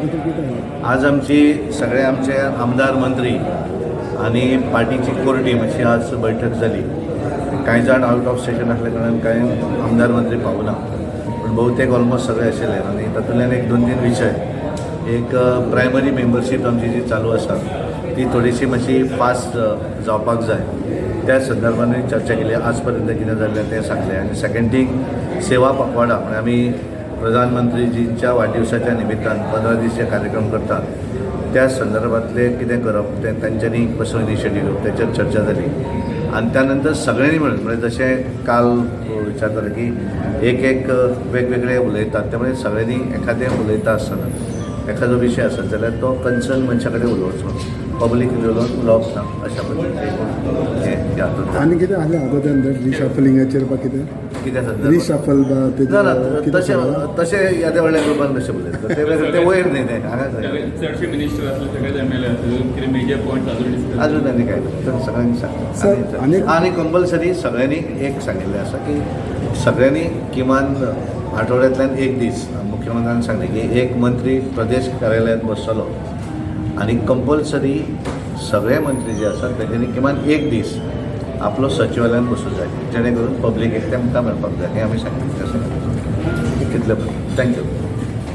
हाजें कितें? आज आमची सगळे आमचे आमदार, मंत्री आनी पार्टीची कोर टीम अशी आज बैठक जाली. कांय जाण आवट ऑफ स्टेशन आसल्या कारणान कांय आमदार मंत्री पावना, पूण बहुतेक ऑलमोस्ट सगळे आशिल्ले. आनी तातूंतल्यान एक दोन तीन विशय, एक प्रायमरी मेंबरशीप आमची जी चालू आसा ती थोडीशी मातशी फास्ट जावपाक जाय, त्या संदर्भानूय चर्चा केली. आज पर्यंत कितें जाल्लें तें सांगलें. आनी सेकंड थींग, सेवा पखवाडा, म्हणजे आमी प्रधानमंत्रीजींच्या वाडदिवसाच्या निमित्तान 15 दीस जे कार्यक्रम करतात, त्या संदर्भातले कितें करप तें तांच्यांनी कसो इनिशिएटीव घेवप त्याचेर चर्चा जाली. आनी त्यानंतर सगळ्यांनी मेळून, म्हणजे जशें काल विचारताले की एक एक वेगवेगळे उलयतात, त्यामुळे सगळ्यांनी एखादें उलयता आसतना एखादो विशय आसत जाल्यार तो कन्सर्न मनशा कडेन उलोवचो, पब्लीक उलोवन उलोवप ना, अशा पद्दतीन हें ह्या हातूंत. आनी कितें आसलें आतां तें रिशफलिंगाचेर बा कितें? कितें संदर्भात? रिशफल बा तेजेर? ना ना. कितें तशें सांगलां? तशें येद्या व्हडल्या ग्रुपान कशें उलयतलो? ते ते वयर न्ही, ते हांगा. चडशे मिनिस्टर असले, सगळेच एमएलए असले, कितें मेजर पॉयंट्स अजून डिस्कस? अजून आनी काय ना, तर सगळ्यांनी सर, सांग आनी कंपल्सरी सगळ्यांनी एक सांगिल्लें आसा की सगळ्यांनी किमान आठवड्यांतल्यान एक दीस, मुख्यमंत्र्यान सांगलें की एक मंत्री प्रदेश कार्यालयांत बसतलो आनी कंपल्सरी सगळे मंत्री जे आसात तेंच्यांनी किमान एक दीस आपलो सचिवालयांत बसूंक जाय, जेणे करून पब्लिकेक तेमकां मेळपाक जाय, हें आमी सांगिल्लें. तशें कितलें. Thank you.